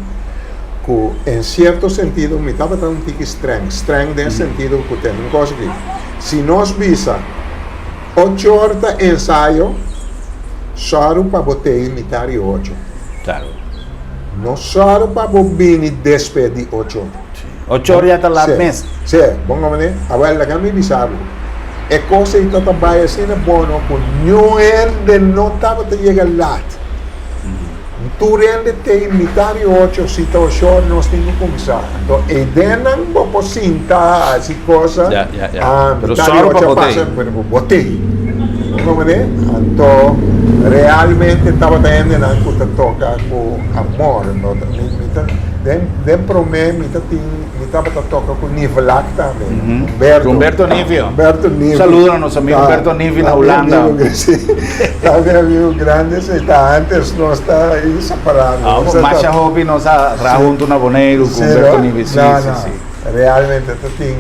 Ku en sierto sentido mi tabata un tiki streng, streng den sentido ku tende un kos aki, si nos bisa ocho or ta ensayo, sòru pa bo tei mitar di ocho. Klaro. No sòru pa bo bini despues di ocho or. Ocho or ya ta lat mes. Si, bon komprende? Awel laga mi bisa bo, e kos ei ta ta bai asina bono ku niun hende no tabata yega lat. Tur hende te mitad di ocho, si ta ocho nos tin ku kuminsá. Anto eidennan bo por sinta hasi cosa. Ya, ya, ya. Ah, Pero mitad di sòru pa ocho a bo tei. pasa, pero bo tei. Bo komprendé? Anto realmente tabata hendenan ku ta toka ku amor. No ta, mi, mi ta, den, den promé mi ta tin, mi tabata toka ku Nivelak tambe. Humberto. Humberto Nivio. Humberto Nivio. Saludo na nos amigo Humberto Nivio na Hulanda. Ta mi amigo grandi esei ta antes nos ta inseparabel. Ah, Nos ta masha hopi nos a traha hunto na Boneiru ku Sí, Humberto no? Nivio. Sí, No, sí, no. sí. Realmente ta tin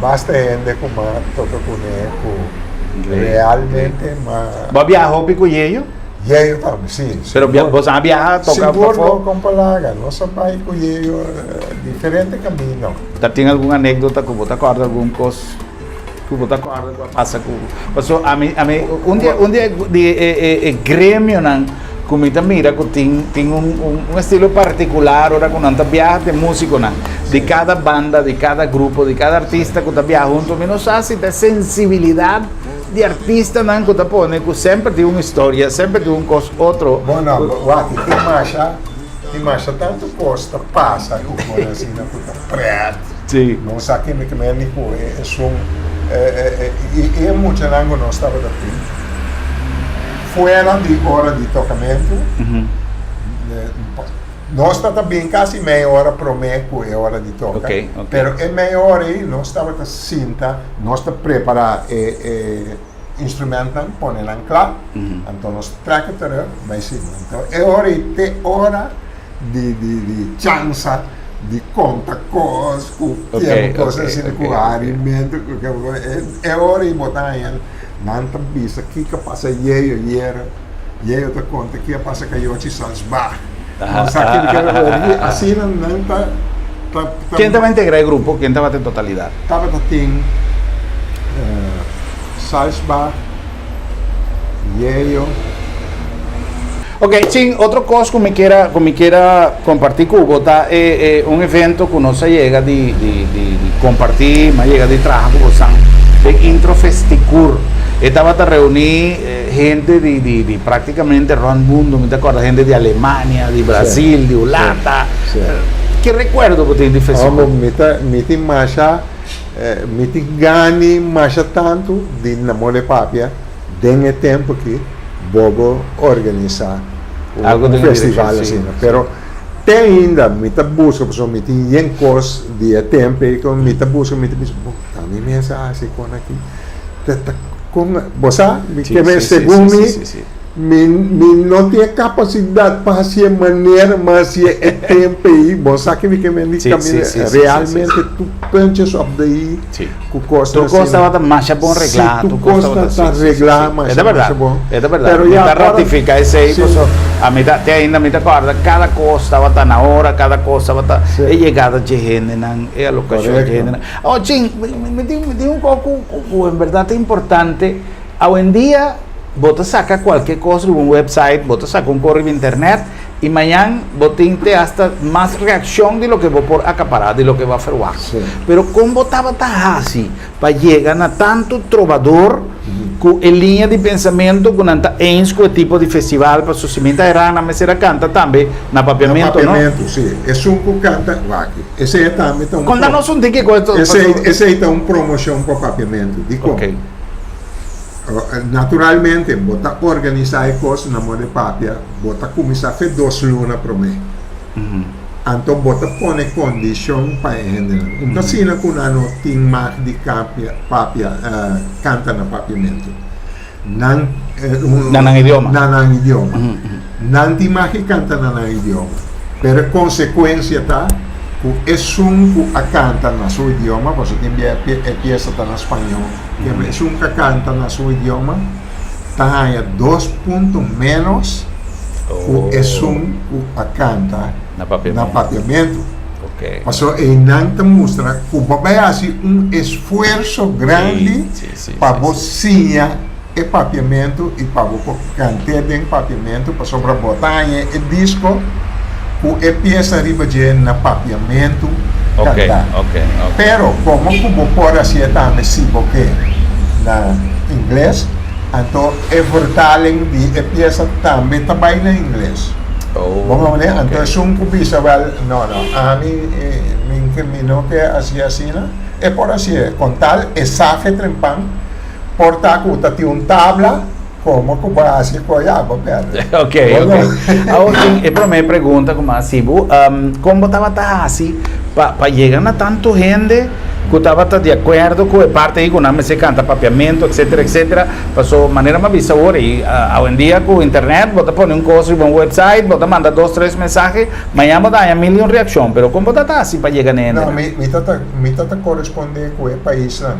basta hende ku m'a toka kuné ku realmente m'a. Bo a biaha hopi ku Yeyo? Yeyo tambe, sí. Pero bo sa biaha toka Sigur pafó? no kompalaga. Nos a bai ku Yeyo diferente kamino. Ta tin algun anekdota ku bo ta kòrda algun kos? Ku bo ta kòrda ku a pasa ku paso ami ami un di un di di e e e gremionan ku mi ta mira ku tin tin un un un estilo partikular ora ku nan ta biaha te músikonan di kada banda di kada grupo di kada artista ku ta biaha huntu mi no sa si ta e sensibilidat di artistanan ku ta pone ku semper tin un historia semper tin un kos otro. Bueno wak tin masha tin masha tantu kos ta pasa ku por asina ku ta prèt. Sí. No sa kende ke men ni ku e esun i e muchanan ku nos tabata tin fuera di ora di tokamentu nos tabata bin kasi mei ora promé ku e ora di toka pero e mei ora ei nos tabata sinta nos ta prepará e instrumentnan pone nan kla anto nos trek e terug bai sinta anto e ora ei te ora di di di chansa di konta kos ku tiempo kos asina ku harimento ku e ora ei bo ta haña nan ta bisa kiko a pasa yeyo yera yeyo ta konta ki a pasa kayochi Salsbach no sa kiko asina nan ta ta ta Ken tabata integra e grupo? Ken tabata en totalidat? Tabata tin Salsbach Yeyo. Ok, chin, otro kos ku mi kier a, ku mi kier a kompartí ku bo ta e, e un evento ku nos a yega di, di, di, di kompartí, mi a yega di traha ku bosan den Intro Festikur. E tabata reuní hende di, di, di práktikamente rònt mundu, mi ta kòrda hende di Alemania, di Brasil, di Hulanda. Ke rekuerdo bo tin di Festikur? Homber, mi ta, mi tin masha. Mi tin gani masha tantu di namor e papia den e tempu ki bobo organisa un festival asina. Pero te ainda mi ta buska pasobra mi tin yen kos di e tempu ei ku mi ta buska mi ta bisa bo ta mi mes a hasi kon aki ta kon bo sa mi ke men segun mi Mi mi no tin e kapasidat pa hasi e manera mi hasi e tempu ei. Bo sa ke mi ke men di kaminda realmente tur puntjes op de i ku kosnan Tur kos tabata masha bon reglá. Si, tur kos ta reglá masha masha bon. E ta bèrdat. Mi ta ratifiká esei pasobra ami ta te ainda mi ta kòrda kada kos tabata na ora, kada kos tabata e yegada dje hendenan, e alokashon dje hendenan. Awor chin, mi tin mi tin un kos ku ku en bèrdat ta importante awendia. Bo ta saka kualke kos riba un website, bo ta saka un kos riba internet i mañan bo tin te asta mas reakshon di loke bo por akapará, di loke bo a ferwagt. Pero kon bo tabata hasi pa yega na tantu trobador ku e liña di pensamentu ku nan ta eens ku e tipo di festival? Pasobra si mi ta erá nan mester a kanta tambe na papiamentu, no? Na papiamentu, si. Esun ku kanta, wak, esei tambe ta un. Konta nos un tiki ku esto. Esei ta un promoshon pa papiamentu. Dikon? Naturalmente, bo ta organisá e kos na moda di papia, bo ta kuminsá fe dos luna promé. Anto bo ta pone kondishon pa e hendenan. Un ta asina ku nan no tin mag di kapia, papia, kanta na papiamentu. Nan, Na nan idioma. Na nan idioma. Nan tin mag di kanta na nan idioma. Pero e konsekuensia ta ku esun ku a kanta na su idioma, pasobra tin bia e piesa ta na spañó, Kende esun ka kanta na su idioma ta haña dos punto ménos ku esun ku a kanta na papiamentu. Pasobra einan ta mustra ku bo bai hasi un esfuerso grandi pa bo siña e papiamentu i pa bo por kant'é den papiamentu pasobra bo ta haña e disko ku e piesa riba dje na papiamentu kantá. Pero komo ku bo por hasié tambe si bo ke na ingles, anto e vertaling di e piesa tambe ta bai na ingles. Bo comprende? Anto esun ku bisa wèl, no no, ami mi no ke hasié asina, e por hasié kon tal e sa fe trempan. Por ta ku ta tin un tabla komo ku bo a hasi ku ya bo pèrdè. Ok, ok. Awor tin e promé pregunta ku mi a hasi bo, kon bo tabata hasi pa pa yega na tantu hende ku tabata di akuerdo ku e parti ei ku nan mester kanta papiamentu etsetera etsetera? Paso manera mi a bisa awor ei awendia ku internet bo ta pone un kos riba un website bo ta manda dos tres mensahe mañana bo ta haña mil i un reakshon pero kon bo tabata hasi pa yega na e hendenan? No, mi mi ta mi ta ta korespondé ku e paisnan.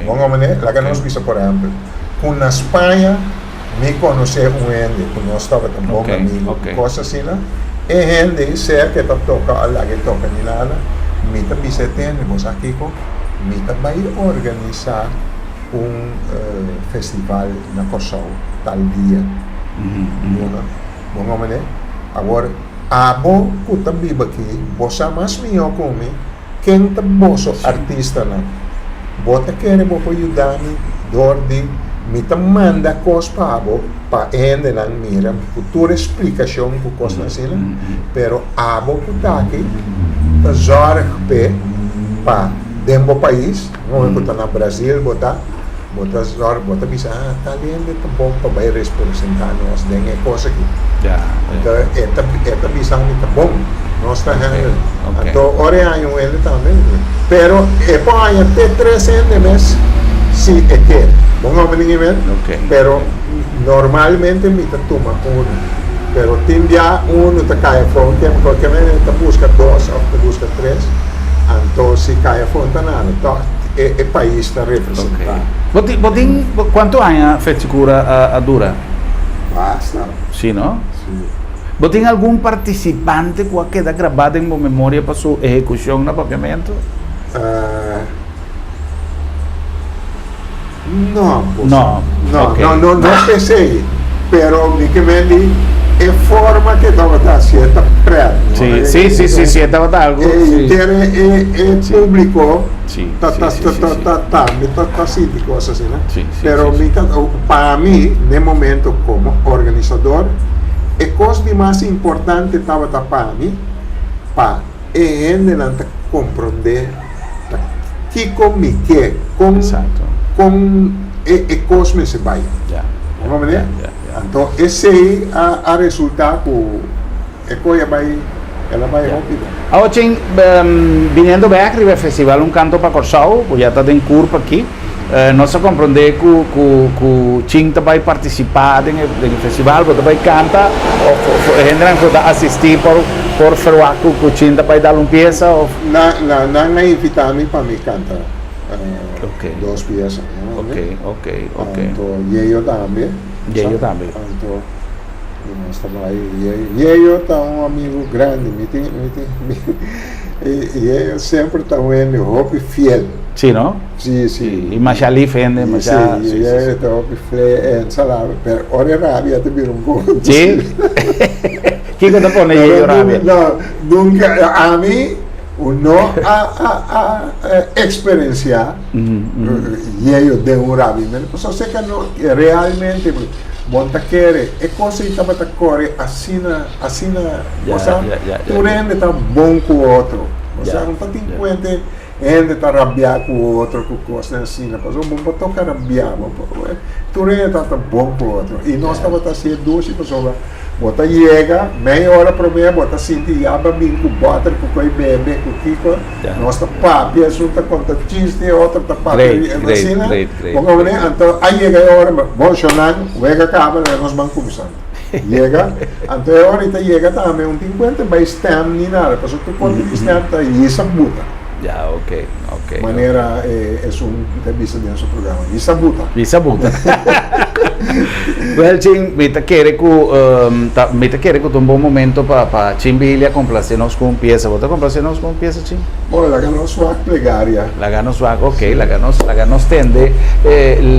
Bon hombre, laga nos bisa por ehempel, ku na Spaña mi konosé un hende ku nos tabata bon amigo ku kos asina, e hende sea ke ta toka o laga e toka ni nada, mi ta bisa e tende, bo sa kiko? Mi ta bai organisá un festival na Kòrsou tal dia. Bo ngomende? Awor, abo ku ta biba aki, bo sa mas mihó ku mi ken ta boso artistanan. Bo ta kere bo por yuda mi dor di mi ta manda kos pa abo pa e hendenan mira ku tur e splikashon ku kosnan asina, pero abo ku ta aki ta zòrg p'e pa den bo pais, un hende ku ta na Brazil bo ta, bo ta zòrg, bo ta bisa, ah, tal hende ta bon pa bai representá nos den e kos aki. Anto e ta, e ta bisa mi ta bon, nos ta handle. Anto ora e haña un hende tambe, pero e por haña te tres hende mes si e ke. Bo ngombe ningi men? Pero normalmente mi ta tuma uno. Pero tin bia uno ta kai afó, ke men ta buska dos òf ta buska tres. Anto si kai afó no ta nada, tòg e e pais ta representá. Bo tin, bo tin kuantu aña Fetsikura a a dura? Basta. Sí, no? Sí. Bo tin algun partisipante ku a keda grabá den bo memoria pa su ehekushon na papiamentu? No, bo sa. No, no, no, no p'esei, pero mi ke men di e forma ke tabata hasié ta pret, no? Sí, sí, sí, sí, sí, e tabata algu, E sí. henter e e públiko Sí, ta sí, ta sí, ta sí, ta sí. ta tambe ta ta sinti kos asina. Sí, sí, Pero sí, mi sí. ta pa mi n'e momento komo organisador e kos di mas importante tabata pa mi pa e hendenan ta komprondé ta kiko mi ke, kon Exacto. kon e e kos mester bai. Ya, Bo comprende? ya, ya, ya. Anto esei a a resulta ku e koi a bai el a bai Ya. hopi bon. Awo Chin, biniendo bek riba e festival Un Kanto pa Kòrsou, ku ya ta den kurp aki, nos a komprondé ku ku ku Chin ta bai partisipá den e den e festival, bo ta bai kanta òf òf e hendenan ku ta asistí por por ferwagt ku ku Chin ta bai dal un piesa òf? Na na nan a invitá mi pa mi kanta Ok. dos piesa, no? Ok, ok, ok. Anto Yeyo tambe. Yeyo tambe. Anto nos ta bai Yeyo. Yeyo ta un amigu grandi, mi tin mi tin mi Yeyo semper ta un hende hopi fiel. Sí, no? Sí, sí. I masha lif hende, masha. Sí, Yeyo ta hopi fle en salado, pero ora e rabia ta bira un poco. Sí? Kiko ta pone Yeyo rabia? No, nunca, ami no a a a experiencia Yeyo den un rabia. Pasobra seka no realmente bo ta kere e cos ei tabata core asina, asina, osea tur hende ta bon cu otro. Osea no ta tin cuenta hende ta rabia cu otro cu cosnan asina pasobra bo no por toca rabia, tur hende tabata bon cu otro y nos tabata hacié dushi pasobra Bo ta yega mei ora promé, bo ta sinti ya ba bin ku bòter, ku koi bebe, ku kiko. Nos ta papia, esun ta konta chiste, e otro ta papia asina. Bo comprende? Anto a yega e ora, bon shonnan, wega kaba, laga nos ban kumsa. Yega, anto e ora i ta yega tambe, un tin kuenta bai stèm ni nada, pasobra tur konta di stèm ta hisa buta. Manera esun ta bisa den su programa, hisa buta. Hisa buta. Wel Chin, mi ta kere ku ta mi ta kere ku ta un bon momento pa pa Chin Bilia komplase nos ku un piesa. Bo ta komplase nos ku un piesa, Chin? Bon, laga nos wak plegaria. Laga nos wak, ok, laga nos laga nos tende.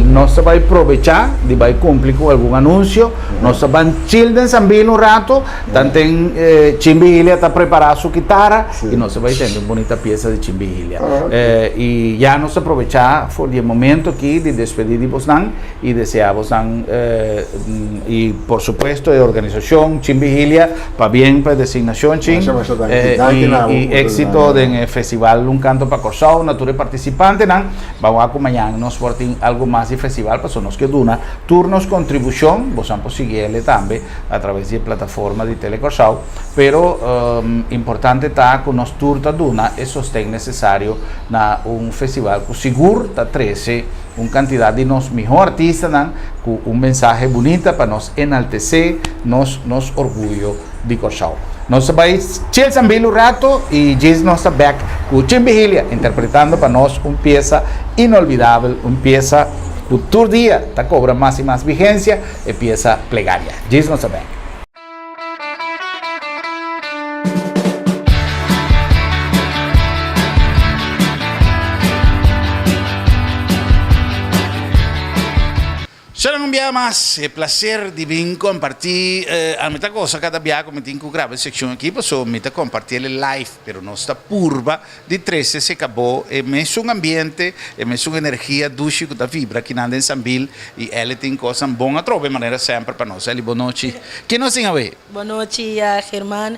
Nos ta bai probechá di bai kumpli ku algun anunsio. Nos ta ban chil den Sambil un rato, tanten Chin Bilia ta prepará su kitara i nos ta bai tende un bunita piesa di Chin Bilia. I ya nos ta probechá for di e momento aki di despedí di bosnan. y desea bosnan y por supuesto e organisacion Chin Vigilia pabien pa e designacion Chin y exito den e festival Un Canto pa Corsou na tur e participantenan. Ban wak cu mañan nos por tin algo mas di festival pasobra nos ke duna tur nos contribucion, bosnan por sigui ele tambe a traves di e plataforma di Tele Corsou, pero importante ta cu nos tur ta duna e sosten necesario na un festival cu sigur ta trece Un kantidat di nos mihó artistanan ku un mensahe bunita pa nos enaltesé nos nos orguyo di Kòrsou. Nos ta bai chill Sambil un rato i djis nos ta bèk ku Chin Vigilia interpretando pa nos un piesa inolvidabel, un piesa ku tur dia ta kobra mas i mas vigensia, e piesa Plegaria. Djis nos ta bèk. Sharon un biaha mas e placer di bin comparti a mi ta goza cada biaha cu mi tin cu graba e seccion aki pasobra mi ta comparti el live pero nos ta purba di trece se cabo e mesun ambiente e mesun energia dushi cu ta vibra akinan den Sambil y Elly tin cosnan bon atrobe manera semper pa nos. Elly bonochi. Ke nos tin awe? Bonochi German.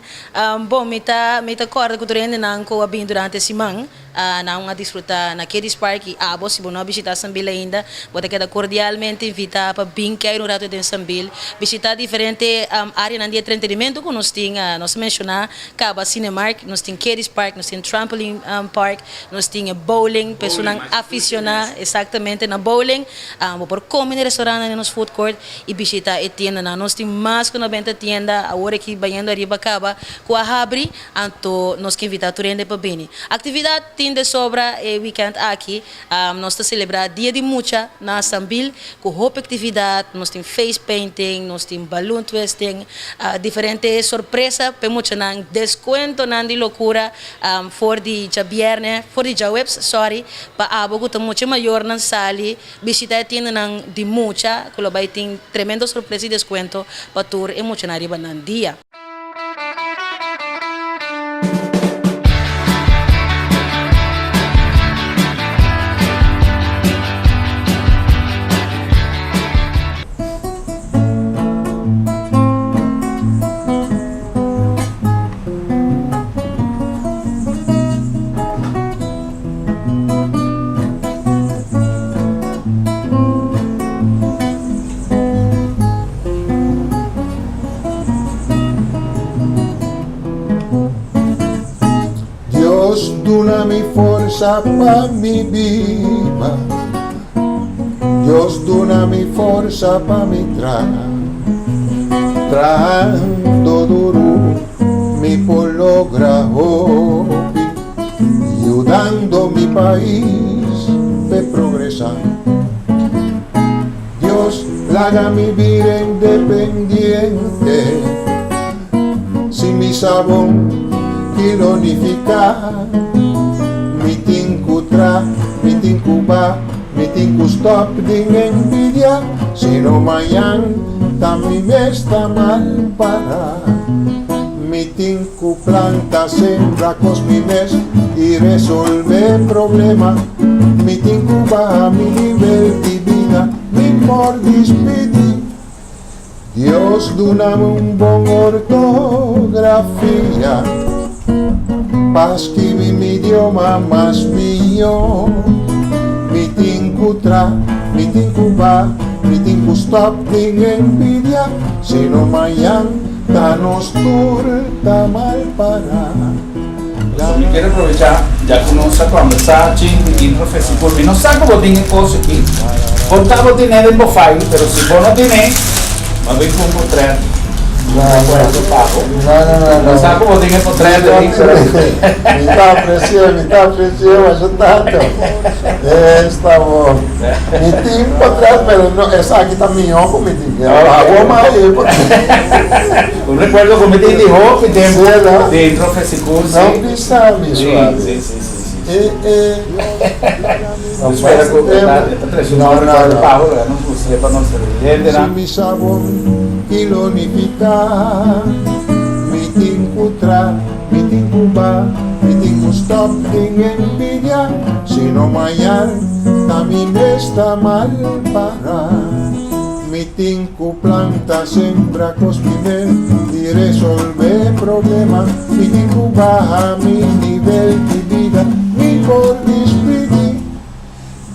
Bon mi ta mi ta corda cu tur hendenan cu a bin durante siman. Nan a disfruta na Kiddies Park y abo si bo no a bishita Sambil ainda bo ta keda cordialmente invita pa bin kei un rato den Sambil bishita diferente areanan di entretenimento cu nos tin. Nos a menciona caba Cinemark, nos tin Kiddies Park, nos tin Trampoline Park, nos tin e bowling pa esunnan aficiona exactamente na bowling. Bo por come na e restaurantnan den nos food court y bishita e tiendanan. Nos tin mas cu 90 tienda awor aki bayendo ariba caba cu a habri. Anto nos ke invitá tur hende pa bini. Aktividat tin de sobra e wikènt aki. Nos ta selebrá Dia di Mucha na Sambil ku hopi aktividat. Nos tin face painting, nos tin balloon twisting, diferente sorpresa pa e muchanan, deskuentonan di lokura for di djabièrnè, for di djaweps, sorry, pa abo ku ta mucha mayornan sali bishita e tiendanan di mucha ku lo bai tin tremendo sorpresa i deskuento pa tur e muchanan riba nan dia. Dios duna mi forsa pa mi biba Dios duna mi forsa pa mi traha Trahando duru mi por logra hopi Yudando mi pais p'e progresa. Dios laga mi bira independiente Si mi sabon ki lo nifiká Mi tin ku tra, mi tin ku ba, mi tin ku stòp di envidia Sino mañan ta mi mes ta mal pará Mi tin ku planta, sembra kos mi mes i resolvé problema. Mi tin ku baha mi nivel di bida, mi por dispidí. Dios duna mi un bon ortografia pa skibi mi idioma mas mihó. Mi tin ku tra, mi tin ku ba, mi tin ku stòp di envidia, sino mañan Ta nos tur ta mal pará. So mi kier aprovecha ya cu nos a combersa chin di intro festival. Mi no sa cu bo tin e cos aki. Por ta bo tine den bo file, pero si bo no tine, bo a bin cu un potret. No, no. No, no, no, no. Sa cu bo tin e potret ei, pero. Mi ta aprecia, mi ta aprecia masha tanto. Esta bo. Mi tin potret, pero no, esaki ta mihó ku mi tin. Awor mi a e potret. Un rekuerdo ku mi tin di hopi tempu di intro Festicool, si. No bisa mi suave. Si, si, si, si. E, e. No spera ku e ta trese un bon rekuerdo pa bo, nos gustaría pa nos televidentenan. Si mi sabon i lo nifiká mi tin ku tra. Mi tin ku ba, mi tin ku stop den envidia, sino mañan ta mi mes ta mal para. Mi tin ku planta, sembra kos primer i resolve problema. Mi tin ku baha mi nivel di bida, mi por dispidi.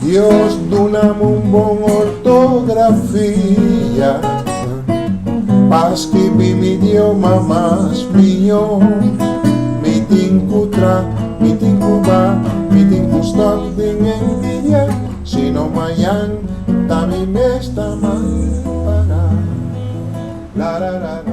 Dios dunam un bon ortografia pa skibi mi idioma mas mihó. Mi tin ku tra, mi tin ku ba, mi tin ku stòp den envidia, sino mañan ta mi mes ta mal pará. La ra ra ra.